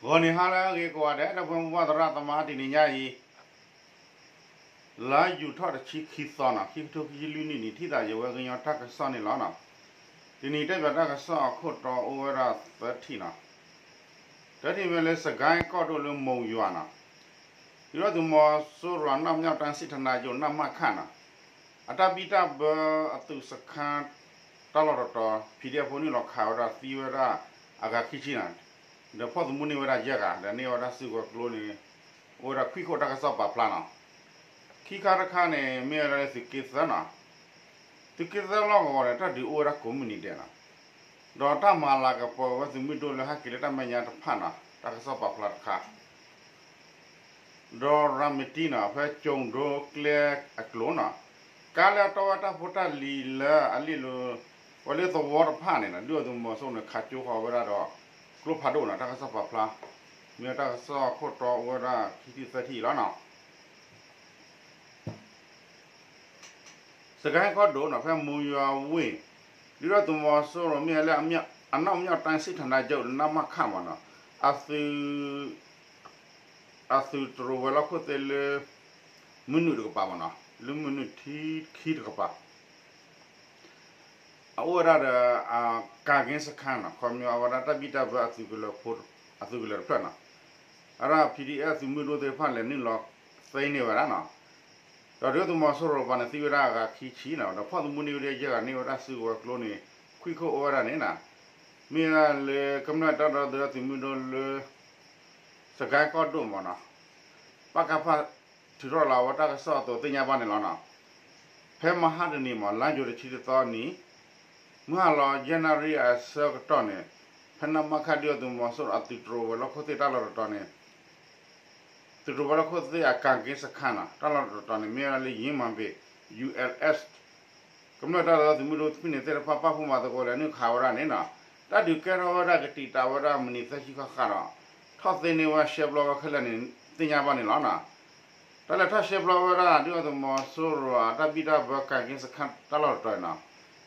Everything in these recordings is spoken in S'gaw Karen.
ဂီၤနံၤဟါလၢအဂ့ၤကိးဂၤဒဲး ဒီပုၢ်ဝဲၢ်သရၣ်သမါ တနံၤညါအံၤ လါယူၤထီၣ်တဆံခံသီနီၤ ခံကထိခံဆံလွံၢ်နံၣ်န့ၣ် ထံၣ်သးယဝဲကညီတၢ်ကစီၣ်န့ၣ်လီၤနီၤ. တနံၤတဲပၠးတၢ်ကစီၣ်အခိၣ်တီအိၣ်ဝဲဒၣ်သၢထံၣ်နီၤ. တထံၣ်မ့ၢ်လၢစကဲၣ်ကီၢ်ဒိၣ်လၢမိၢ်ယွၤနီၤ ဒုၣ်ဒါသုးမီၤစိရိၤ အနောက်မြောက်တိုင်းစစ်ဌာနချုပ် နမခ နီၤ အတၢ်ဘံၣ်တၢ်ဘၢအသုးစခန်း တၢ်လီၢ်တတီၤ PDF ဖိနုာ်လီၤခးဝဲဒၣ်သံဝဲဒၣ်အဂၤခံဆံနီၤ ဒီးဖီၣ်သမူန့ၢ်ဝဲဒၣ်ယဲၢ်ဂၤ ဒီးန့ၢ်ဝဲဒၣ်စုကဝဲၤကျိန့ၣ် အိၣ်ဝဲဒၣ်ခွံခိၣ်တၢ်ကစီၣ်ပာ်ဖျါနီၤ. ခံခါတခါန့ၣ် မ့ၢ်ဝဲဒၣ်လၢသုးက့သၢနီၤ သုးက့သၢလီၢ်ကဝီၤဒီး တၢ်ဒုးအိၣ်ဝဲဒၣ်ကိးမုၢ်နံၤဒဲးနီၤ ဒီးတၢ်မၤလၤကပီၤဝဲသုးမုၢ်ဒိၣ်လၢဟဲက့ၤလၢတၢ်မဲာ်ညါတဖၣ်နီၤ တၢ်ကစီၣ်ပာ်ဖျါတခါ ဒီးရၤမတံနီၤ ဖဲကၠိၤဒိကျဲအကျိၤနီၤ ကါလၢအတီဝဲတၢ်ဖိတၢ်လံၤလၢအလ့ၣ်လၢ ဝဲလၢသဝီတဖၣ်န့ၣ်နီၤ ဒုၣ်ဒါသုးမီၤစိရိၤန့ၣ် ခးကၠိဃီၤဝဲဒၣ်ဒီး ကျိဖးဒိၣ်နီၤ တၢ်ကစီၣ်ပာ်ဖျါ မ့ၢ်တၢ်ကစီၣ်ခိၣ်တီအိၣ်ဝဲဒၣ်ခံထံၣ်သၢထံၣ်အံၤလီၤနီၤ. စကဲၣ်ကီၢ်ဒိၣ်နီၤ ဖဲမိၢ်ယွၤဝ့ၢ် ဒုၣ်ဒါသုးမီၤစိရိၤမ့ၢ်လၢ အနောက်မြောက်တိုင်းစစ်ဌာနချုပ် နမခ မ့ၢ်နီၤ အသုး အသုးတရိးဝဲၤလီၢ်ခိၣ်သ့ၣ်လၢ မုၢ်နုာ်တကပၤမ့ၢ်နီၤ လၢမုၢ်နုာ်ထံခံတကပၤ အအိၣ်ဝဲဒၣ်ဒီး ကၣ်က့စခါနီၤ ခီပညီအဝဲဒၣ်တၢ်ဘံၣ်တၢ်ဘၢအသုးကလၢၤဖိ အသုးကလၢၤတဖျၢၣ်နီၤ အဝဲဒၣ် PDF သုးမုၢ်ဒိၣ်သ့ၣ်တဖၣ်လဲၤနုာ်လီၤသ့န့ၢ်ဝဲဒၣ်နီၤ ဒီးဒုၣ်ဒါသုးမီၤစိရိၤတကပၤန့ၣ် သံဝဲဒၣ်အဂၤခံဆံနီၤ ဒီးဖီၣ်သမူန့ၢ်ဝဲဒၣ်ယဲၢ်ဂၤ န့ၢ်ဝဲဒၣ်စုကဝဲၤကျိန့ၣ် ခွံခိၣ်အိၣ်ဝဲဒၣ်န့ၣ်နီၤ မ့ၢ်ဝဲဒၣ်လၢကမျၢၢ်တၢ်ဒီသဒၢသုးမုၢ်ဒိၣ်လၢ စကဲၣ်ကီၢ်ဒိၣ်မ့ၢ်နီၤ ပကဖ ထုးထီၣ်လီၤဝဲတၢ်ကစီၣ်အသိးသ့ၣ်ညါဘၣ်န့ၣ်လီၤနီၤ. ဖဲမဟါတနံၤမ့ၢ် လါယူၤတဆံတသီနံၤ မုၢ်ဟါလီၤယဲၢ်နၣ်ရံၣ်အဆၢကတီၢ်န့ၣ် ဖဲနမခ ဒုၣ်ဒါသုးမီၤစိရိၤအသုးတရိးဝဲၤလီၢ်ခိၣ်သ့ၣ်တၢ်လီၢ်တတီၤန့ၣ် သုးတရိးဝဲၤလီၢ်ခိၣ်သ့ၣ်အကၣ်က့စခါနီၤ တၢ်လီၢ်တတီၤန့ၣ် မ့ၢ်ဝဲဒၣ်လၢ ယ့မၣ်ဘ့ၣ် ယူၣ်အဲလ်အ့း ကမျၢၢ်တၢ်ဒီသဒၢသုးမုၢ်ဒိၣ်ဖဲန့ၣ်သ့ၣ်တဖၣ် ပာ်ဖှိၣ်မၤသကိးလဲၤနုာ်ခးဝဲဒၣ်န့ၣ်နီၤ. တၢ်ဒုးကဲထီၣ်ဝဲဒၣ်ကတံာ်တာ်ဝဲဒၣ်မံးနံးသၢဆံဃၣ်ဃၣ်ဒီး ထီၣ်သ့န့ၢ်ဝဲရှဲပျီဝဲခဲလၢာ်န့ၣ် သ့ၣ်ညါဘၣ်န့ၣ်လီၤနီၤ. တၢ်လဲၤထီၣ်ရှဲပျီဝဲဒၣ် ဒုၣ်ဒါသုးမီၤစိရိၤအတၢ်ဘံၣ်တၢ်ဘၢကၣ်က့စခါတၢ်လီၢ်တတီၤန့ၣ်နီၤ.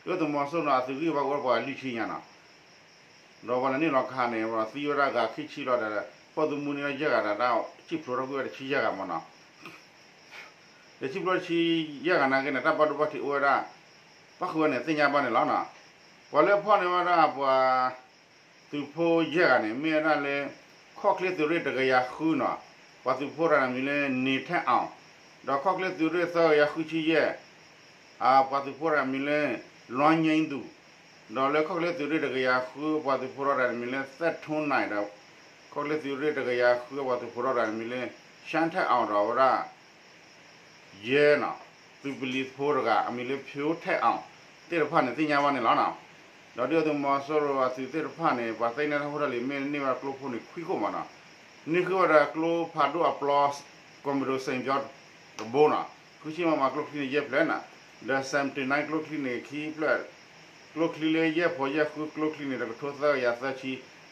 ဒုၣ်ဒါသုးမီၤစိရိၤန့ၣ် အသုးဂံၢ်ဘါကအိၣ်ပှၤလွံၢ်ဆံညါနီၤ ဒီးပှၤလဲၤနုာ်လီၤခးန့ၣ် ပှၤသံဝဲဒၣ်ဂၤခံဆံလီၤဒီး ဖီၣ်သမူန့ၢ်ဝဲယဲၢ်ဂၤဒီး တၢ်စံၣ်ဖျိထီၣ်ကွံာ်ဝဲတဆံယဲၢ်ဂၤမ့ၢ်နီၤ. တဆံဖျိတဆံယဲၢ်ဂၤနာ်က့န့ၣ် တၢ်ဘၣ်ဒိဘၣ်ထံးအိၣ်ဝဲဒၣ် ဘၣ်ဃုာ်ဝဲန့ၣ်သ့ၣ်ညါဘၣ်န့ၣ်လီၤနီၤ. ပှၤလၢဖီၣ်န့ၢ်ဝဲဒၣ်ပှၤ သုးဖိယဲၢ်ဂၤန့ၣ် မ့ၢ်ဝဲဒၣ်လၢ ခီၣ်ချ့သုးရ့ၣ်တကယၤဃုနီၤ ပှၤသုးဖိတဂၤန့ၣ်မံၤလၢ န့ၤထဲအီၤ ဒီးခီၣ်ချ့သုးရ့ၣ်သၢကယၤဃုဆံယဲၢ် ပှၤသုးဖိတဂၤမံၤလၢ လွါငဲသူ ဒီးလၢခီၣ်ချ့သုးရ့ၣ်တကယၤဃု ပှၤသုးဖိထီၣ်တဂၤန့ၣ်မံၤလၢ သဲးထူနၢ်ဒီး ခီၣ်ချ့သုးရ့ၣ်တကယၤဃု ပှၤသုးဖိထီၣ်တဂၤန့ၣ်မံၤလၢ ရှါထဲအီၤဒီးဝဲဒၣ် ယဲနီၤ သုးပလံၤဖိတဂၤ အမံၤလၢဖၠိထဲအီၤ သ့ၣ်တဖၣ်န့ၣ်သ့ၣ်ညါဘၣ်န့ၣ်လီၤနီၤ. ဒီးဒုၣ်ဒါသုးမီၤစိရိၤအသုးသ့ၣ်တဖၣ်န့ၣ် ပှၤသ့ၣ်ညါတၢ်ဖိတၢ်လံၤမ့ၢ်န့ၢ်ဝဲကျိဖိန့ၣ် ခွံခိၣ်မ့ၢ်နီၤ. န့ၢ်ဃုာ်ဝဲဒၣ်ကျိဖးဒိၣ်အပျီ ကွန်မဒိၣ်စ့ၣ်ပၠီ တဘိနီၤ, ဃုဆံမမကျိချံန့ၣ် ယဲၢ်ဖျၢၣ်နီၤ, ဒီး seventy nine ကျိချံန့ၣ် ခံဖျၢၣ်, ကျိချံလၢယဲၢ်ဖိယဲၢ်ဃုကျိချံန့ၣ် တကထိသၢကယၤသၢဆံ,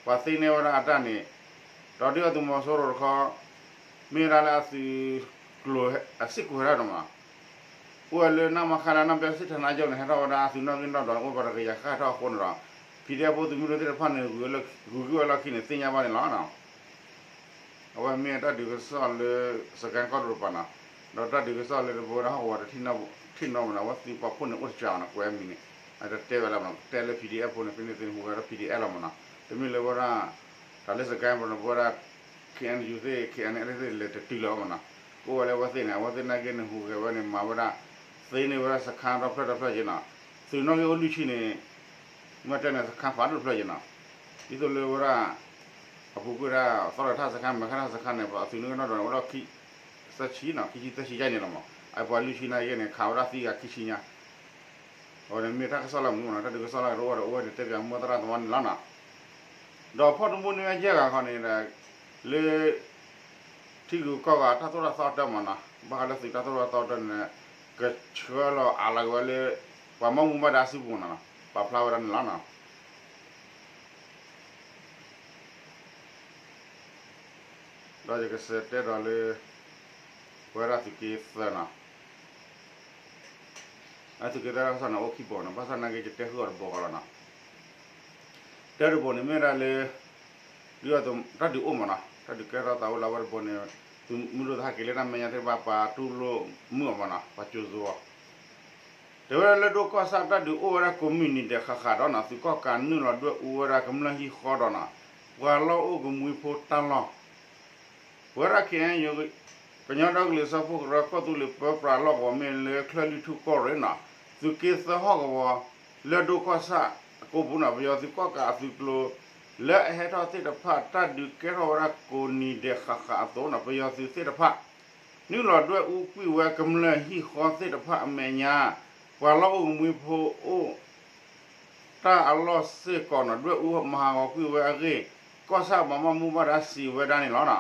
ပှၤသ့န့ၢ်ဝဲဒၣ်အတၢ်န့ၣ်, ဒီးဒုၣ်ဒါသုးမီၤစိရိၤတခီ မ့ၢ်ဝဲဒၣ်လၢအသုးကျိၤအစ့ၢ်ကီးဟဲထီၣ်ဒီးမး အိၣ်ဝဲလၢနမခ လၢအနောက်မြောက်စစ်ဌာနချုပ်န့ၣ် ဟဲထီၣ်ဝဲဒၣ်အသုးနီၣ်ဂံၢ်နီၣ်ဒွးန့ၣ် အိၣ်ပှၤတကယၤဃၣ်ထီၣ်အဃိန့ၣ်ဒီး PDF ဖိသုးမုၢ်ဒိၣ်သ့ၣ်တဖၣ်န့ၣ် ဂုၤက့ၤဝဲလီၢ်ခံန့ၣ် သ့ၣ်ညါဘၣ်န့ၣ်လီၤ. အဝဲမ့ၢ်တၢ်ဒုးကစီၣ်လၢ စကဲၣ်ကီၢ်ဒိၣ်တပၤနီၤ, ဒီးတၢ်ဒုးကစီၣ်လၢတဘိဝဲဒၣ်ဟီၣ်ကဝီၤတထံၣ်နီၣ်မးနီၤ အဝဲသုးပာ်ဖှိၣ်န့ၣ်အိၣ်တစှၤနီၤ ကွဲးမံၤန့ၣ် အတတဲဝဲလၢမးနီၤ တဲလၢ PDF ဖိန့ၣ် ဖဲန့ၣ်သုးန့ၣ်ဟူးဂဲၤဒီး PDF လီၤမးနီၤ, တမ့ၢ်လၢဝဲဒၣ် တၢ်လၢစကဲၣ်ပၤန့ၣ် ပဝဲဒၣ် KNU သ့ၣ် KNLA သ့ၣ်လဲၤတတုၤလၢၤဘၣ်မးနီၤ, ကအိၣ်ဝဲလၢအဝဲသ့ၣ်န့ၣ် အဝဲသ့ၣ်နာ်က့န့ၣ် ဟူးဂဲၤဝဲန့ၣ် မၤဝဲဒၣ် သ့န့ၢ်ဝဲဒၣ်စခါဒီဖျၢၣ်ဒီဖျၢၣ်က့နီၤ, သုးနီၣ်ဂံၢ်အိၣ်လွံၢ်ဆံန့ၣ် မ့ၢ်တဲန့ၣ် စခါဖးဒိၣ်တဖျၢၣ်က့နီၤ, ဒ်သိးလၢဝဲဒၣ် အပူၤကွံာ်ဒၣ် သီရထၣ်စခါ မဲာ်ခါထၣ်စခါန့ၣ် ပှၤအသုးနီၣ်ဂံၢ်နီၣ်ဒွးန့ၣ် အိၣ်ဒီး သၢဆံနီၤ ခံဆံသၢဆံယါန့ၣ်လီၤမး, အပှၤလွံၢ်ဆံနာ်က့န့ၣ် ခးဝဲဒၣ်သံဂၤခံဆံညါ အဝဲန့ၣ်မ့ၢ်တၢ်ကစီၣ်လၢမနုၤမးနီၤ တၢ်ဒုးကစီၣ်လၢကရၢဝဲဒီးအိၣ်ဝဲန့ၣ် တဲပၠးမိၢ်သရၣ်သမါန့ၣ်လီၤနီၤ, ဒီးဖီၣ်တမူန့ၢ်ဝဲယဲၢ်ဂၤခီန့ၣ်ဒီး လၢ ထံဂုၤကီၢ်ဂၤတၢ်သိၣ်တၢ်သီတၢ်မးနီၤ, ဘၣ်ဃးလၢသုးတၢ်သိၣ်တၢ်သီတၢ်န့ၣ် ကဆှၢလီၤအးလီၤက့ၤဝဲလၢ ပှၤမၤမူဘၣ်ဒါစုပူၤနီၤ, ပာ်ဖျါဝဲဒၣ်န့ၣ်လီၤနီၤ. ဒီးယကစံးတဲဒီးလၢ ပဝဲဒၣ်သုးက့သၢနီၤ, အသုးက့သၢတၢ်ကစီၣ်န့ၣ် အိၣ်ခံဘိနီၤ, ဘၣ်ဆၣ်နာ်က့ ယတဲဃုာ်အီၤတဘိဃီလီၤနီၤ, တၢတဘိန့ၣ်မ့ၢ်ဝဲဒၣ်လၢ ဒုးအသိးတၢ်ဒုးအိၣ်မးနီၤ, တၢ်ဒုးကဲထီၣ်သးအိၣ်လၢအဝဲတဘိန့ၣ် သုးမုၢ်ဒိၣ်သ့ၣ်ဟဲက့ၤလၢတၢ်မဲာ်ညါသ့ၣ်တဖၣ် ပှၤတူၢ်လိာ်မုာ်အီၤမးနီၤ, ပှၤကၠိၤစိအီၤ တဲဝဲဒၣ်လၢဒိၣ်ကီၢ်ဆၣ်တၢ်ဒုးအိၣ်ဝဲဒၣ်ကိးမုၢ်နံၤဒဲးဃၣ်ဃၣ်ဒီးနီၤ သုးကီၣ်ကးနုာ်လီၤဒွဲၣ်အူဝဲဒၣ်ကမျၢၢ်ဟံၣ်ဃီဒီးနီၤ ပှၤလီၢ်အိၣ်ကမှံဖိတၢ်လီၢ် ပဝဲဒၣ် ခ့ၣ်အဲၣ်ယူၣ် ကညီဒီကလုာ်စၢဖှိၣ်ကရၢကီၢ်သူလ့ၤပၢပြးလီၢ်ကဝီၤမ့ၢ်လၢချၢၣ်လွံၢ်ထူၣ်ကီၢ်ရ့ၣ်နီၤ သုးက့သၢဟီၣ်ကဝီၤ လၢဒိၣ်ကီၢ်ဆၣ်အကိပူၤနီၤ ပယီၤသုးကီၣ်ကးအသုးကျိၤ လၢအဟဲထီၣ်သ့ၣ်တဖၣ် တၢ်ဒုးကဲထီၣ်ဝဲဒၣ်ကိးနံၤဒဲးဃၣ်ဃၣ်အသိးနီၤ ပယီၤသုးသ့ၣ်တဖၣ် နုာ်လီၤဒွဲၣ်အူကွံာ်ဝဲကမျၢၢ်ဟံၣ်ဃီသ့ၣ်တဖၣ်အမဲာ်ညါ ပှၤလီၢ်အိၣ်ကမှံဖိအိၣ် တၢ်အလီၢ်စ့ၢ်ကီးနီၤ ဒွဲၣ်အူမၤဟးဂီၤကွံာ်ဝဲအဂ့ၢ် ကီၢ်ဆၣ်ပှၤဘၣ်မူဘၣ်ဒါစံးဝဲဒၣ်န့ၣ်လီၤ.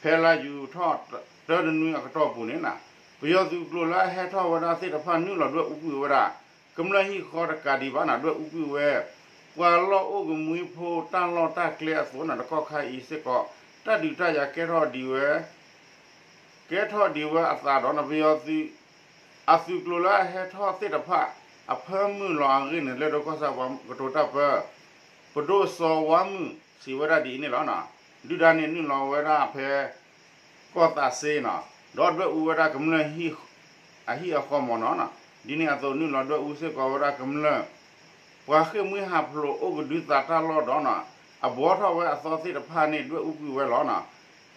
ဖဲလါယူၤထီၣ်တၢတနွံအကတီၢ်ပူၤန့ၣ်နီၤ ပယီၤသုးကျိၤလၢအဟဲထီၣ်ဝဲဒၣ်သ့ၣ်တဖၣ် နုာ်လီၤဒွဲၣ်အူကွံာ်ဝဲဒၣ် ကမျၢၢ်ဟံၣ်ဃီတကးဒံးဘၣ်နီၤ ဒွဲၣ်အူကွံာ်ဝဲ ပှၤလီၢ်အိၣ်ကမှံဖိတၢ်လီၢ်တၢ်ကျဲအသိးနီၤ တကီၢ်ခါအံၤစ့ၢ်ကီး တၢ်ဒုးတၢ်ယၤကဲထီၣ်ဒံးဝဲ ကဲထီၣ်ဒံးဝဲအသးဒီးနီၤ ပယီၤသုး အသုးကျိၤလၢအဟဲထီၣ်သ့ၣ်တဖၣ် အဖၢမုၢ်လီၤအဂ့ၢ်န့ၣ် လၢဒိၣ်ကီၢ်ဆၣ်ပှၤကတိၤတၢ်ပၢ ပဒိၣ်စီၤဝါမုၢ်စံးဝဲဒၣ်ဒ်အံၤန့ၣ်လီၤ. ဒုၣ်ဒါန့ၣ်နုာ်လီၤဝဲဒၣ်ဖဲ ကီၢ်သးစ့နီၤ ဒီးဒွဲၣ်အူဝဲဒၣ်ကမျၢၢ် အဟံၣ်အဃီမးနီၤ ဒ်န့ၣ်အသိးနုာ်လီၤဒွဲၣ်အူစ့ၢ်ကီးဝဲဒၣ်ကမျၢၢ် ပှၤဃ့ၢ်မှံဟးဖျိးအိၣ်ကဒုသးတၢ်လီၢ်ဒီးနီၤ အဘှီထီၣ်ဝဲအသီသ့ၣ်တဖၣ်န့ၣ် ဒွဲၣ်အူကွံာ်ဝဲလီၤနီၤ.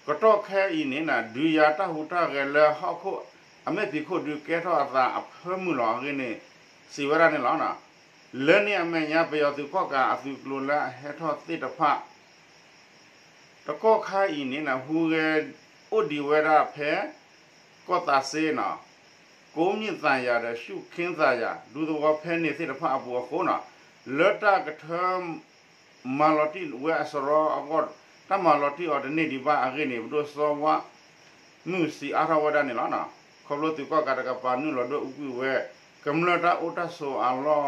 ကတီၢ်ခဲအံၤန့ၣ်နီၤ ဒုးယၤတၢ်ဟူးတၢ်ဂဲၤလၢဟီၣ်ခိၣ်အမဲာ်ဖံးခိၣ်ဒုးကဲထီၣ်အသးအဖၢမုၢ်လီၤအဂ့ၢ်န့ၣ် စံးဝဲဒၣ်န့ၣ်လီၤ. လၢန့ၣ်အမဲာ်ညါ ပယီၤသုးကီၣ်ကးအသုးကျိၤလၢအဟဲထီၣ်သ့ၣ်တဖၣ် တကီၢ်ခါအံၤန့ၣ်နီၤ ဟူးဂဲၤအိၣ်ဒံးဝဲဒၣ်ဖဲ ကီၢ်သးစ့နီၤ ကိးမံၣ်သးယၤဒီး ရှုၣ်ခ့သးယၤ ဒူသဝီဖဲန့ၣ်သ့ၣ်တဖၣ်အပူၤအဃိနီၤ လၢတၢ်ကထၢ မၤလီၤတံၢ်ဝဲအစရီအဂီၢ် တၢ်မၤလီၤတံၢ်အီၤတန့ၢ်ဒံးဘၣ်အဂ့ၢ်န့ၣ် ပဒိၣ်စီၤဝါမုၢ်စံးအါထီၣ်ဝဲဒၣ်န့ၣ်လီၤ. ခီဖျိသုးကီၣ်ကးတကပၤနုာ်လီၤဒွဲၣ်အူကွံာ်ဝဲ ကမျၢၢ်တၢ်အိၣ်တၢ်ဆိးအလီၢ်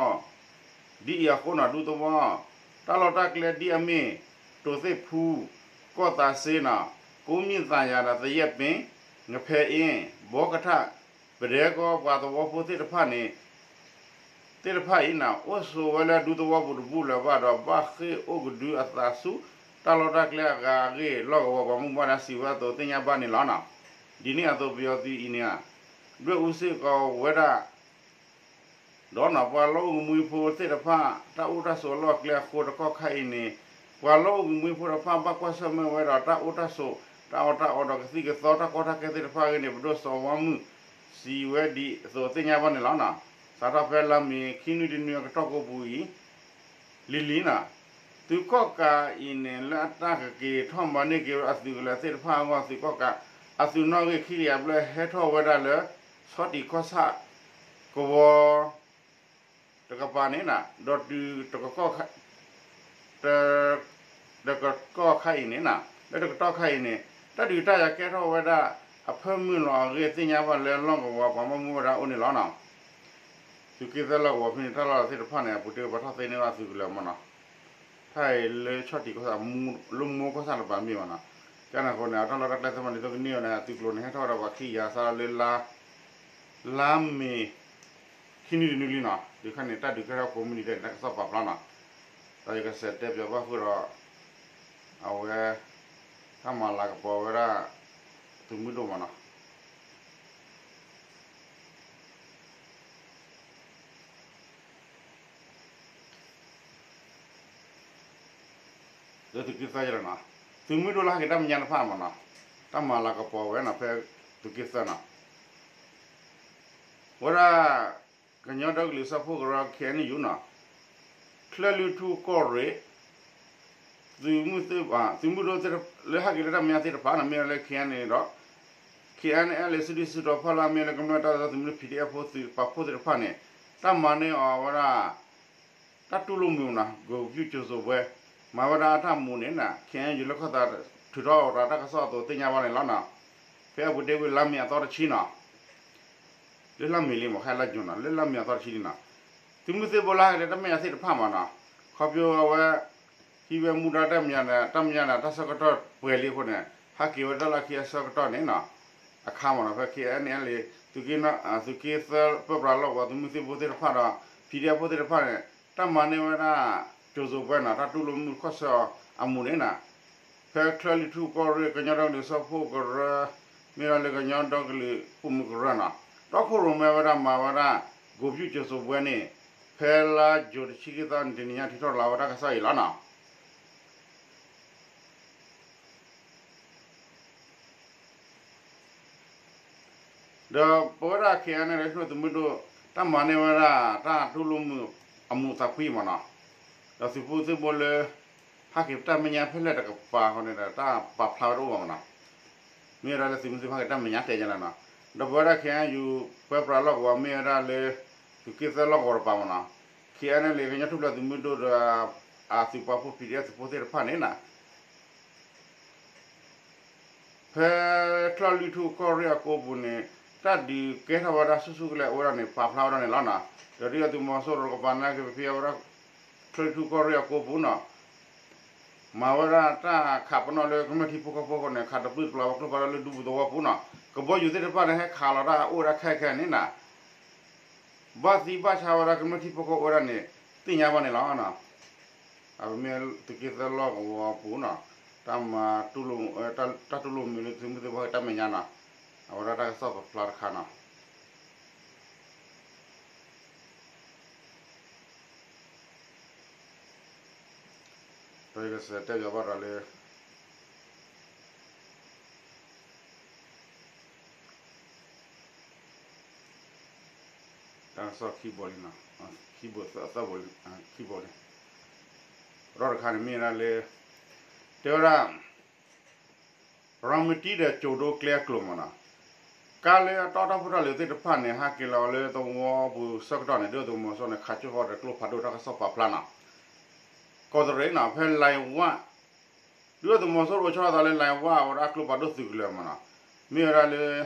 ဒ်အံၤအဃိနီၤ ဒူသဝီ တၢ်လီၢ်တၢ်ကျဲဒ်အမ့ၢ် တိၤသ့ၣ်ဖူ ကီၢ်သးစ့နီၤ ကိးမံၣ်သးယၤဒီး သယဲၣ်ပ့ၤ ငဖဲအ့ ဘီကထၣ် ပဒဲကီ ပှၤသဝီဖိသ့ၣ်တဖၣ်န့ၣ် သ့ၣ်တဖၣ်အံၤန့ၣ် အိၣ်ဆိးဝဲလၢဒူသဝီပူၤတဘူၣ်လၢၤဘၣ်ဒီး ဘၣ်ဃ့ၢ်အိၣ်ကဒုအသးဆူ တၢ်လီၢ်တၢ်ကျဲအဂၤအဂ့ၢ် လီၢ်ကဝီၤပှၤမူဘၣ်ဒါစံးဝဲအသိးသ့ၣ်ညါဘၣ်န့ၣ်လီၤ. ဒ်န့ၣ်အသိးပယီၤသုးအံၤန့ၣ် ဒွဲၣ်အူစ့ၢ်ကီးဝဲဒၣ် ဒီးနီၤ ပှၤလီၢ်အိၣ်ကမှံဖိသ့ၣ်တဖၣ် တၢ်အိၣ်တၢ်ဆိးအလီၢ်အကျဲအဃိတကီၢ်ခါအံၤန့ၣ် ပှၤလီၢ်အိၣ်ကမှံဖိတဖၣ်ဘၣ်ကွၢ်ဆၢၣ်မဲာ်ဝဲဒီးတၢ်အိၣ်တၢ်ဆိး တၢ်အီၣ်တၢ်အီဒီးကသံၣ်ကသီတၢ်ကီတၢ်ခဲသ့ၣ်တဖၣ်အဂ့ၢ်န့ၣ် ပဒိၣ်စီၤဝါမုၢ် စံးဝဲဒ်အသိးသ့ၣ်ညါဘၣ်န့ၣ်လီၤ. စးထီၣ်ဖဲလါမ့ၤ ခံနွံတနွံအကတီၢ်ကိးပူၤအံၤ လံၤလံၤနီၤ သုးကီၣ်ကးအံၤန့ၣ် လၢအတၢ်ကက့ၤထီၣ်မၤန့ၢ်က့ၤဝဲအသုးကလၢၤသ့ၣ်တဖၣ်အဂီၢ် သုးကီၣ်ကး အသုးနီၣ်ဂံၢ်ခံကယၤဘျဲၣ်ဟဲထီၣ်ဝဲဒၣ်လၢ ဆီၣ်တံၢ်ကီၢ်ဆၣ်ကဝီၤ တကပၤန့ၣ်နီၤ ဒီးတုၤတက တကတီၢ်ခါအံၤန့ၣ်နီၤ လၢတကတီၢ်ခါအံၤန့ၣ် တၢ်ဒုးတၢ်ယၤကဲထီၣ်ဝဲဒၣ် အဖၢမုၢ်လီၤအဂ့ၢ်သ့ၣ်ညါဘၣ်လၢလီၢ်ကဝီၤပှၤဘၣ်မူဘၣ်ဒါအိၣ်န့ၣ်လီၤနီၤ. သုးက့သၢလီၢ်ကဝီၤဖဲန့ၣ် တၢ်လီၢ်သ့ၣ်တဖၣ်န့ၣ် အပူၤတ့ၢ်ပှၤထီၣ်သ့န့ၢ်ဘၣ်သုးကလၢၤမးနီၤ. တၢ်အံၤလၢဆီၣ်တံၢ်ကီၢ်ဆၣ် လၢမိၢ်ကီၢ်ဆၣ်တပၤမ့ၢ်ဘၣ်နီၤ. ကန့ၣ်အဃိန့ၣ် အတၢ်လီၢ်တၢ်ကျဲသ့ၣ်တဖၣ်န့ၣ် ဒိကနံၣ်အီၤန့ၣ် အသုးကျိၤန့ၣ် ဟဲထီၣ်ဝဲဒၣ်ပှၤခံကယၤစးထီၣ်လၢ လါမ့ၤ ခံနွံတနွံလံနီၤ တုၤခါန့ၣ် တၢ်ဒုးကဲထီၣ်ကိးမုၢ်နံၤဒဲးန့ၣ် တၢ်ကစီၣ်ပာ်ဖျါနီၤ. ဒီးယကစးတဲပၠးဘၣ်ဃုာ်ဒီး အဝဲ တၢ်မၤလၤကပီၤဝဲဒၣ် သုးမုၢ်ဒိၣ်မးနီၤ. လၢသုးက့သၢယဲၢ်နီၤ သုးမုၢ်ဒိၣ်လၢဟဲက့ၤတၢ်မဲာ်ညါတဖၣ်မးနီၤ တၢ်မၤလၤကပီၤဝဲနီၤ ဖဲသုးက့သၢနီၤ ဝဲဒၣ် ကညီဒီကလုာ်စၢဖှိၣ်ကရၢ ခ့ၣ်အဲၣ်ယူၣ်နီၤ ချၢၣ်လွံၢ်ထူၣ်ကီၢ်ရ့ၣ် သုးမုၢ်ဒိၣ်လၢဟဲက့ၤလၢတၢ်မဲာ်ညါသ့ၣ်တဖၣ်နီၤ မ့ၢ်ဝဲလၢ ခ့ၣ်အဲၣ်ယူၣ် ဒီး ခ့ၣ်အဲၣ်ယူၣ် လၢစုဒုၣ်စုတီၤဖီလာ် မ့ၢ်လၢကမျၢၢ်တၢ်သးသမူလၢ ပီၣ်ဒ့ၣ်အ့ၣ် ဖိသုးပာ်ဖှိၣ်သ့ၣ်တဖၣ်န့ၣ် တၢ်မၤန့ၢ်အီၤဝဲဒၣ် တၢ်တူၢ်လိာ်မုာ်နီၤ ကီၢ်ပူၤကၠိၤစိးပှဲၤ မၤဝဲဒၣ်အတၢ်မူးန့ၣ်နီၤ ခ့ၣ်အဲၣ်ယူၣ် လၢခီၣ်သးထုးထီၣ်အီၤတၢ်ကစီၣ်အသိးသ့ၣ်ညါဘၣ်န့ၣ်လီၤနီၤ. ဖဲအပူၤတ့ၢ်ဝံၤလါမ့ၤအသီတဆံနီၤ လၢလါမ့ၤလံမး ခဲလါယူၤနီၤ လၢလါမ့ၤအသီတဆံလံနီၤ သုးမုၢ်သံၣ်ဘိလၢဟဲက့ၤလၢတၢ်မဲာ်ညါသ့ၣ်တဖၣ်မးနီၤ ခီဖျိအဝဲ ဟံးဝဲမူဒါတၢ်မဲာ်ညါဒီး တၢ်မဲာ်ညါဒီး တၢ်ဆၢကတီၢ်ပှဲၤလံအဃိန့ၣ် ဟဲက့ၤဝဲတၢ်လီၢ်ခံအဆၢကတီၢ်န့ၣ်နီၤ အခါမးနီၤ ဖဲ ခ့ၣ်အဲၣ်ယူၣ် သုးက့သၢပၢပြးလီၢ်ကဝီၤ သုးမုၢ်သံၣ်ဘိသ့ၣ်တဖၣ်ဒီး ပီၣ်ဒ့ၣ်အ့ၣ် ဖိသ့ၣ်တဖၣ်န့ၣ် တၢ်မၤန့ၢ်ဝဲဒၣ် ကၠိၤစိးပှဲၤနီၤ တၢ်တူၢ်လိာ်မုာ်ခီၣ်ဆၢအီၤအမူးန့ၣ်နီၤ ဖဲချၢၣ်လွံၢ်ထူၣ်ကီၢ်ရ့ၣ် ကညီဒီကလုာ်စၢဖှိၣ်ကရၢ မ့ၢ်ဝဲဒၣ်လၢကညီဒီကလုာ်ပိာ်မုၣ်ကရၢနီၤ တီခိၣ်ရိၣ်မဲဝဲဒၣ်မၤဝဲဒၣ် ကိးပူၣ်ကၠိၤစိးပွဲန့ၣ် ဖဲလါယူၤတဆံခံသီ တနံၤညါထံၣ်ထီၣ်လီၤဝဲဒၣ်တၢ်ကစီၣ်အံၤလီၤနီၤ. ဒီးပဝဲဒၣ် ခဲအံၤန့ၣ် သုးမုၢ်ဒိၣ် တၢ်မၤန့ၢ်ဝဲဒၣ် တၢ်တူၢ်လိာ်မုာ်အမူးအသးခွံမ့ၢ်နီၤ, ဒီးသုးဖိသံၣ်ဘိလၢ ဟးက့ၤတၢ်မဲာ်ညါဖဲလဲၣ်တကပၤဃီန့ၣ်ဒီး တၢ်ပာ်ဖျါဝဲတအိၣ်ဘၣ်မ့ၢ်နီၤ, မ့ၢ်ဝဲဒၣ်လၢသုးမုၢ်သံၣ်ဘိဟဲက့ၤတၢ်မဲာ်ညါတဲယဲလီၤနီၤ, ဒီးပဝဲဒၣ် ခဲအံၤ ပၢပြးလီၢ်ကဝီၤမ့ၢ်ဝဲဒၣ်လၢ သုးက့သၢလီၢ်ကဝီၤတကပၤမ့ၢ်နီၤ, ခဲအံၤန့ၣ် ကညီထူၣ်ဖျဲးသုးမုၢ်ဒိၣ်ဒီး အသုးပာ်ဖှိၣ် ပီၣ်ဒံၣ်အဲၣ် သုးဖိသ့ၣ်တဖၣ်န့ၣ်နီၤ ဖဲချၢၣ်လွံၢ်ထူၣ်ကီၢ်ရ့ၣ်အကိပူၤန့ၣ် တၢ်ဒုးကဲထီၣ်ဝဲဒၣ်ဆူၣ်ဆူၣ်ကလဲာ်အိၣ်ဝဲဒၣ်န့ၣ် ပာ်ဖျါဝဲဒၣ်န့ၣ်လီၤနီၤ, ဒီးဒုၣ်ဒါသုးမီၤစိရိၤတကပၤန့ၣ်က့ၤ ဖဲအဝဲဒၣ် ချၢၣ်လွံၢ်ထူၣ်ကီၢ်ရ့ၣ်အကိပူၤနီၤ, မၤဝဲဒၣ်တၢ်ခးပနီၣ်လၢကမျၢၢ်ထံဖိကီၢ်ဖိအဃိန့ၣ် ခးတပျုၢ်တပျီၤဝဲကျိဖးဒိၣ်လၢဒူပူၤသဝီပူၤနီၤ, ကဘီယူၤသ့ၣ်တဖၣ်န့ၣ် ဟဲခးလီၤတၢ်အိၣ်ဝဲဒၣ်ခဲခဲန့ၣ်နီၤ ဘၣ်သံဘၣ်ဆါဝဲဒၣ်ကမျၢၢ်ထံဖိကီၢ်ဖိအိၣ်ဝဲဒၣ်န့ၣ် သ့ၣ်ညါဘၣ်န့ၣ်လီၤ. အမ့ၢ်သုးက့သၢလီၢ်ကဝီၤပူၤနီၤ, တၢ်မၤ တၢ်တူၢ်လိာ်မုာ်လၢသုးမုၢ်သံၣ်ဘိဟဲက့ၤတၢ်မဲာ်ညါနီၤ, အဝဲဒၣ်တၢ်ကစီၣ်ပာ်ဖျါတခါနီၤ. ဒီးယကစးတဲဘၣ်ဒီးလၢ တၢ်ကစီၣ်ခံဘိလံနီၤ, ခံဘိ သၢဘိလံ, ခံဘိလံ, ဒီးတခါန့ၣ်မ့ၢ်ဝဲဒၣ်လၢ တဲဝဲဒၣ် ရၤမတံဒီးကၠိၤဒိကျဲအကျိၤမ့ၢ်နီၤ, ကါလၢအတီတၢ်ဖိတၢ်လံၤသ့ၣ်တဖၣ်န့ၣ် ဟဲက့ၤလီၤလၢသဝီပူၤဆၢကတီၢ်န့ၣ် ဒုၣ်ဒါသုးမီၤစိရိၤန့ၣ် ခးကၠိဃီဒီးကျိဖးဒိၣ်တၢ်ကစီၣ်ပာ်ဖျါနီၤ, ကီးတရံးနီၤ ဖဲလံဝၣ် ဒုၣ်ဒါသုးမီၤစိရိၤအိၣ်ဆီလီၤသးလၢလံဝၣ် အဝဲဒၣ်ကျိဖးဒိၣ်သုးကလၢၤမ့ၢ်နီၤ, မ့ၢ်ဝဲဒၣ်လၢ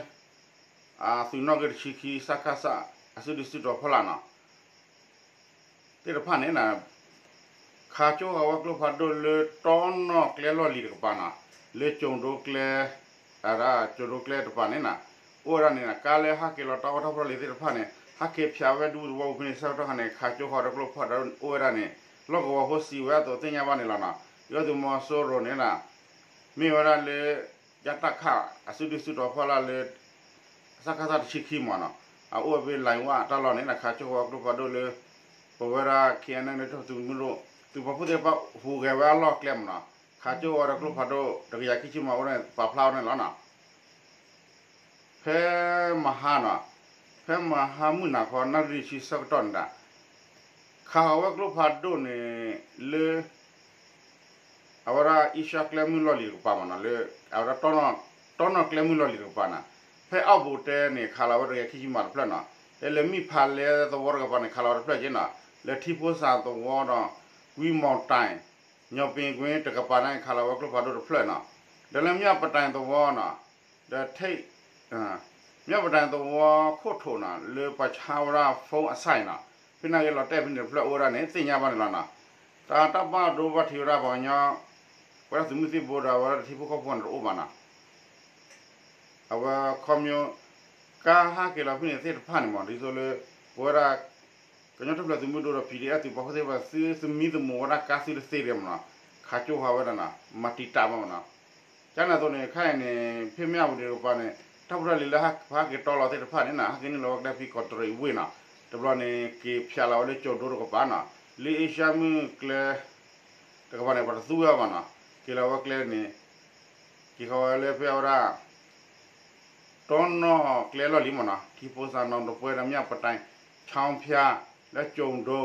အသုးနီၣ်ဂံၢ်တဆံခံ စကစ အစုဒုၣ်စုတီၤဖီလာ်နီၤ သ့ၣ်တဖၣ်န့ၣ် ခးကၠိဃီဝဲကျိဖးဒိၣ်လၢတီနီၣ်ကျဲလီၢ်လံၤတကပၤနီၤ, လၢကၠိၤဒိကျဲ အဝဲဒၣ်ကၠိၤဒိကျဲတကပၤန့ၣ်နီၤ, အိၣ်ဝဲဒၣ်န့ၣ်နီၤ ကါလၢဟဲက့ၤလီၤတၢ်အိၣ်တၢ်ဖိတၢ်လံၤသ့ၣ်တဖၣ်န့ၣ် ဟဲက့ၤဖျိးဝဲဒူသဝီပူၤဖဲန့ၣ် ဆၢကတီၢ်ခါန့ၣ် ခးကၠိဃီဒီးကျိဖးဒိၣ်အိၣ်ဝဲဒၣ်န့ၣ် လီၢ်ကဝီၤဖိစံးဝဲအသိးသ့ၣ်ညါဘၣ်န့ၣ်လီၤနီၤ, ဒုၣ်ဒါသုးမီၤစိရိၤန့ၣ်နီၤ မ့ၢ်ဝဲဒၣ်လၢ ယတၢ်ခးအစုဒုၣ်စုတီၤဖီလာ်လၢ စကစ တဆံခံမ့ၢ်နီၤ, အအိၣ်ဝဲဖဲလံဝၣ်တၢ်လီၢ်န့ၣ် ခးကၠိဃီကျိဖးဒိၣ်လၢ ပဝဲဒၣ် ခဲအံၤန့ၣ် သုးမုၢ်ဒိၣ် သုးပာ်ဖှိၣ်သ့ၣ်တဖၣ်ဟူးဂဲၤဝဲအလီၢ်ကျဲမ့ၢ်နီၤ, ခးကၠိဃီဒီးကျိဖးဒိၣ် တကယၤခံဆံမ့ၢ်အိၣ်န့ၣ် ပာ်ဖျါဝဲန့ၣ်လီၤနီၤ. ဖဲမဟါနီၤ, ဖဲမဟါမုၢ်နၤခီ နၣ်ရံၣ်ဆံဆၢကတီၢ်န့ၣ်ဒီး ခးဃီၤဝဲကျိဖးဒိၣ်န့ၣ် လၢ အဝဲဒၣ် အ့ရှါကျဲမုၢ်လီၢ်လံၤတကပၤမ့ၢ်နီၤ, လၢ အဝဲဒၣ် တီနီၣ်ကျဲမုၢ်လီၢ်လံၤတကပၤနီၤ, ဖဲအီၣ်ဘိးတဲန့ၣ် ခးလီၤဝဲတကယၤခံဆံမးတဖျၢၣ်နီၤ, ဖဲလၢမံၣ်ဖးလဲသဝီတကပၤန့ၣ် ခးလီၤဝဲတဖျၢၣ်က့နီၤ, လၢထံဖိစးသဝီဒီး ကွံမီၤတၢ် ညီပ့ၤကွ့တကပၤန့ၣ် ခးလီၤဝဲကျိဖးဒိၣ်တဖျၢၣ်နီၤ, ဒီးလၢမၠၣ်ပတၢ်သဝီနီၤ, ဒီး မၠၣ်ပတၢ်သဝီခိၣ်ထိးနီၤ လၢပှၤဆါဝဲဒၣ် phone အ site နီၤ, ဖဲန့ၣ်က့ၤလီၤတဲာ်ဖဲန့ၣ်တဖျၢၣ်အိၣ်ဝဲဒၣ်န့ၣ် သ့ၣ်ညါဘၣ်န့ၣ်လီၤနီၤ. တၢ်တၢ်ဘၣ်ဒိဘၣ်ထံးဝဲဒၣ်ပှၤကညီ ပဝဲဒၣ်သုးမုၢ်သံၣ်ဘိဒီး အဝဲဒၣ်ထံဖိကီၢ်ဖိန့ၣ်တအိၣ်ဘၣ်နီၤ. အဝဲခီပညီ ကါဟးက့ၤလီၤဖဲန့ၣ်သ့ၣ်တဖၣ်န့ၣ်မ့ၢ် ဒ်သိးလၢ ပဝဲဒၣ် ကညီထူၣ်ဖျဲးသုးမုၢ်ဒိၣ်ဒီး ပီၣ်ဒံၣ်အဲၣ် သုးပာ်ဖှိၣ်သ့ၣ်တဖၣ် သုသမံသမိးဝဲဒၣ်ကါသုတသ့ဒံးမ့ၢ်နီၤ, ခးကၠိဃီဝဲဒၣ်နီၤ, မၤတံာ်တာ်ဘၣ်မ့ၢ်နီၤ. ကန့ၣ်အသိးန့ၣ် ခဲအံၤန့ၣ် ဖဲမၠၣ်ဝတံၤတကပၤန့ၣ် တၢ်ဖိတၢ်လံၤလၢဟးက့ၤတီလီၤသ့ၣ်တဖၣ်န့ၣ်နီၤ ဟဲက့ၤနုာ်လီၤဝဲကျဲဖဲကီးတရံးဝ့ၢ်နီၤ, တဘျီန့ၣ် က့ၤဖျိးလီၤဝဲလၢကၠိၤဒိတကပၤနီၤ, လၢအ့ရှါမုၢ်ကျဲ တကပၤန့ၣ် ပှၤတသူဝဲဘၣ်နီၤ, က့ၤလီၤဝဲကျဲန့ၣ် က့ၤဃီၤဝဲလၢဖဲအဝဲဒၣ် တီနီၣ်ကျဲလီၢ်လံၤမ့ၢ်နီၤ, ထံဖိစးနီတပှဲၤဒီးမၠၣ်ပတၢ် ဆီဖၠါ လၢကၠိၤဒိ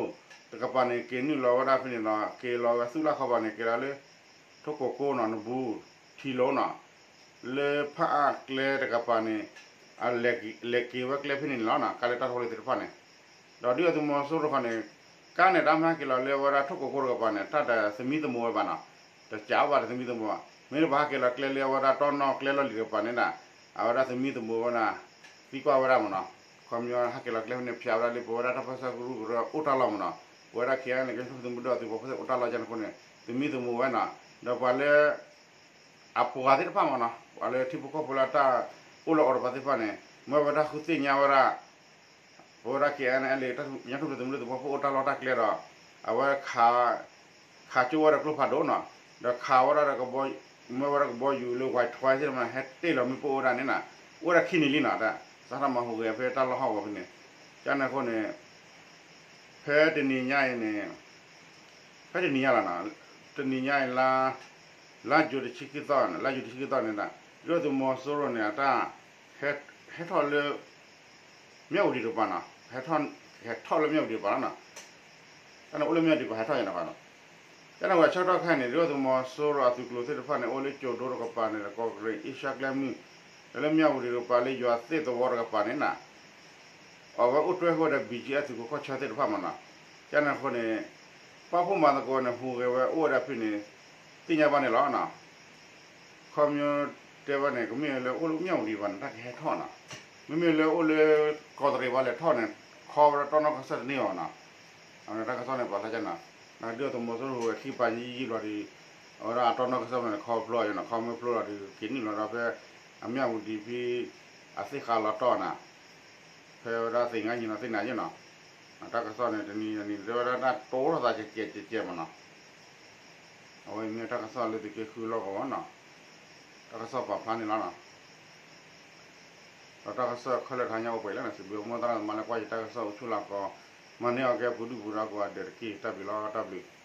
တကပၤန့ၣ် က့ၤနုာ်လီၤဝဲဒၣ်ဖဲန့ၣ်နီၤ, က့ၤလီၤဝဲဆူၣ်လၢ်ခီပၤန့ၣ် က့ၤလီၤလၢ ထိၣ်ကိကိနီၤ နဘူး ထံလိၤနီၤ, လၢဖးအါကျဲတကပၤန့ၣ် အလဲၤက့ၤဝဲကျဲဖဲန့ၣ်န့ၣ်လီၤနီၤ, ကါလၢတၢ်ဖိလံၤသ့ၣ်တဖၣ်န့ၣ် ဒီးဒုၣ်ဒါသုးမီၤစိရိၤတခီန့ၣ် ကါန့ၣ် တၢ်မၤဟဲက့ၤလီၤလၢအဝဲဒၣ်ထိၣ်ကိကိတကပၤန့ၣ် တၢ်တသမံသမိးဝဲဘၣ်နီၤ, တကးဘၣ်တသမံသမိးဘၣ်, မ့ၢ်လၢပှၤဟဲက့ၤလီၤကျဲလၢအဝဲဒၣ်တီနီၣ်ကျဲလီၢ်လံၤတကပၤန့ၣ်နီၤ, အဝဲဒၣ်သမံသမိးဝဲဒၣ် သံကွၢ်ဝဲဒၣ်မ့ၢ်နီၤ, ခီပညီဟဲက့ၤလီၤကျဲဖဲန့ၣ် ဖျိးဝဲဒၣ်လၢပဝဲဒၣ်တၢ်ပၢဆှၢကရူၢ်ကရၢအိၣ်တၢ်လီၢ်မ့ၢ်နီၤ, ပဝဲဒၣ် ခဲအံၤန့ၣ် ကညီထူၣ်ဖျဲးသုးမုၢ်ဒိၣ်သုးပာ်ဖှိၣ်သ့ၣ်အိၣ်တၢ်လီၢ်ကန့ၣ်အဃိန့ၣ် သမံသမိးဝဲနီၤ, ဒီးပှၤလၢ အပှၤသ့ၣ်တဖၣ်မ့ၢ်နီၤ, ပှၤလၢထံဖိကီၢ်ဖိလၢတၢ်အိၣ်လၢအီၤတဖၣ်သ့ၣ်တဖၣ်န့ၣ် မ့ၢ်ဝဲတၢ်ဃုသ့ၣ်ညါဝဲဒၣ် ပဝဲဒၣ် ခဲအံၤန့ၣ် လၢကညီထူၣ်ဖျဲးသုးမုၢ်ဒိၣ်သုးပာ်ဖှိၣ်အိၣ်တၢ်လီၢ်တၢ်ကျဲဒီး အဝဲ ခးကၠိဝဲဒီးကျိဖးဒိၣ်နီၤ, ဒီးခးဝဲဒၣ်ဒီးကဘီ မ့ၢ်ဝဲဒၣ်ကဘီယူၤလၢ ဝဲထွဲသ့ၣ်တဖၣ်န့ၣ် ဟဲတ့ၢ်လီၤမ့ၣ်ပိၢ်ဝဲဒၣ်န့ၣ်နီၤ, အိၣ်ဝဲဒၣ်ခံနံၤလံနီၤ, တၢ်စးထီၣ်မၤဟူးဂဲၤဖဲတၢ်လီၢ်ဟီၣ်ကဝီၤဖဲန့ၣ်, ကန့ၣ်အဃိန့ၣ် ဖဲတနံၤညါအံၤန့ၣ်, ဖဲတနံၤညါလီၤနီၤ, တနံၤညါအံၤ လါယူၤတဆံခံသီ, လါယူၤတဆံခံသီန့ၣ်ဒီး ဒုၣ်ဒါသုးမီၤစိရိၤန့ၣ် အတၢ် ဟဲထီၣ်လၢ မၠၣ်ဝတံၤတကပၤနီၤ, ဟဲထီၣ်လၢမၠၣ်ဝတံၤတကပၤလီၤနီၤ, တၢ်န့ၣ်အိၣ်လၢမၠၣ်ဝတံၤတကပၤ ဟဲထီၣ်ယဲနီၤနီၤ, ကန့ၣ်ဝဲဆၢကတီၢ်ခဲအံၤန့ၣ် ဒုၣ်ဒါသုးမီၤစိရိၤအသုးကျိၤသ့ၣ်တဖၣ်န့ၣ် အိၣ်လၢကၠိၤဒိတကပၤန့ၣ်ဒီး ကီးကရ့ၣ်အ့ရှါကျဲမုၢ်, ဒီးလၢမၠၣ်ဝတံၤတကပၤလၢယွၤသ့ၣ်သဝီတကပၤန့ၣ်နီၤ အဝဲအိၣ်တွဲဃုာ်ဝဲဒီး ဘံၣ်ကၠံအသုးခိၣ်ခီၣ်ဆၢသ့ၣ်တဖၣ်မးနီၤ, ကန့ၣ်အဃိန့ၣ် ပာ်ဖှိၣ်မၤသကိးန့ၣ် ဟူးဂဲၤဝဲအိၣ်ဝဲဒၣ်ဖဲန့ၣ် သ့ၣ်ညါဘၣ်န့ၣ်လီၤနီၤ, ခီဖျိတဲဘၣ်န့ၣ် ကမ့ၢ်လၢအိၣ်လၢမၠၣ်ဝတံၤဘၣ်န့ၣ် တၢ်ကဟဲထီၣ်နီၤ, မ့မ့ၢ်လၢအိၣ်လၢ ကီးတရံးဘၣ်လဲၤထီၣ်န့ၣ် ခီဝဲဒၣ်တီနီၢ်ကစၢၢ်တန့ၢ်ဘၣ်နီၤ, အဝဲန့ၣ်တၢ်ကစီၣ်န့ၣ်ပာ်ဖျါကန့ၣ်, ဒုၣ်ဒါသုးမီၤစိရိၤဟူးဂဲၤခံပၤယံာ်ယံာ်ဘျီဒီး အဝဲဒၣ်အတီနီၢ်ကစၢၢ်န့ၣ် ခီဖျိယဲနီၤ, ခီမ့ၢ်ဖျိလီၤဒီး က့ၤနုာ်လီၤဒီးဖဲ အမၠၣ်ဝတံၤဖဲ အသ့ၣ်ဃးလီၤတီၢ်နီၤ ဖဲဝဲဒၣ်သ့ၣ်ညါယဲနီၤ သ့ၣ်ညါယဲနီၤ, တၢ်ကစီၣ်န့ၣ် တနံၤအံၤန့ၣ် တဲဝဲဒၣ်တၢ်တိၢ်ထီၣ်သးကဲးကဲးကဲးကဲးမးနီၤ, အဝဲအံၤမ့ၢ်တၢ်ကစီၣ်လၢသုးက့ဃုလီၢ်ကဝီၤနီၤ, တၢ်ကစီၣ်ပာ်ဖျါန့ၣ်လီၤနီၤ, ဒီးတၢ်ကစီၣ်ခဲလၢာ်တဟါညါအိၣ်ပှဲၤလံနီၤ, စံးဘျုးမိၢ်သရၣ်သမါလၢကွၢ်ယတၢ်ကစီၣ်အိၣ်ဆူၣ်လီၤကီး, မၤန့ၢ်အီၤကဲပူၤဒုၣ်ပူၤဒါကိးဂၤဒဲးတက့ၢ်, တၢ်ဘျုးလီၤ တၢ်ဘျုး.